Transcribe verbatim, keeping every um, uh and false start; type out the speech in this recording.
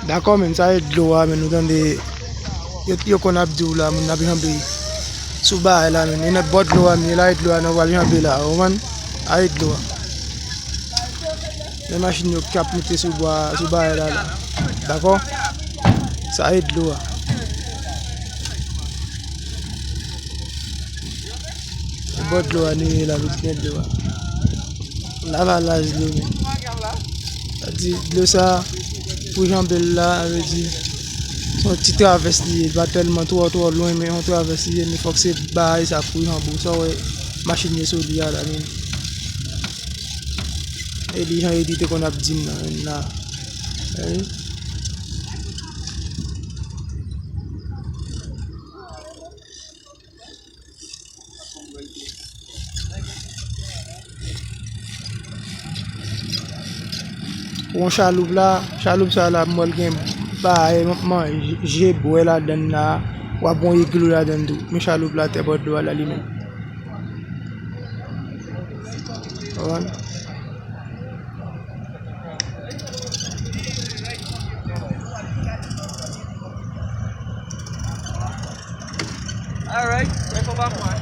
Dakò, men sa e dlo a, men nou tande yo, yo konn ap di w la, moun ap janbe sou bagay la, men e nan bò dlo a, men la e dlo a, nou pral janbe la, ou konprann? A e dlo a. Men machin yo k ap moute sou bwa, sou bagay la, la. Dakò? Sa e dlo a. E bò dlo a nou ye la, nou gen dlo a. Lavalaj dlo, men. Sa di, dlo sa, pou janbe l la, sa vle di, se yon ti travès li ye. Li pa tèlman twò, twò lwen, men yon travès li ye, men fòk se bagay sa pou janbe w. Sa w wè, machin yo sou li a la, men. E li jan Edi te konn ap di m nan, men la. Wi. Pou yon chaloup la, chaloup sa la, m wè l gen bagay, manje, bwè ladann la, w ap gen yon iglo ladann tou. Men chaloup la, tè bò dlo a la, li menm. Konprann? Alright, mwen fò pa pran.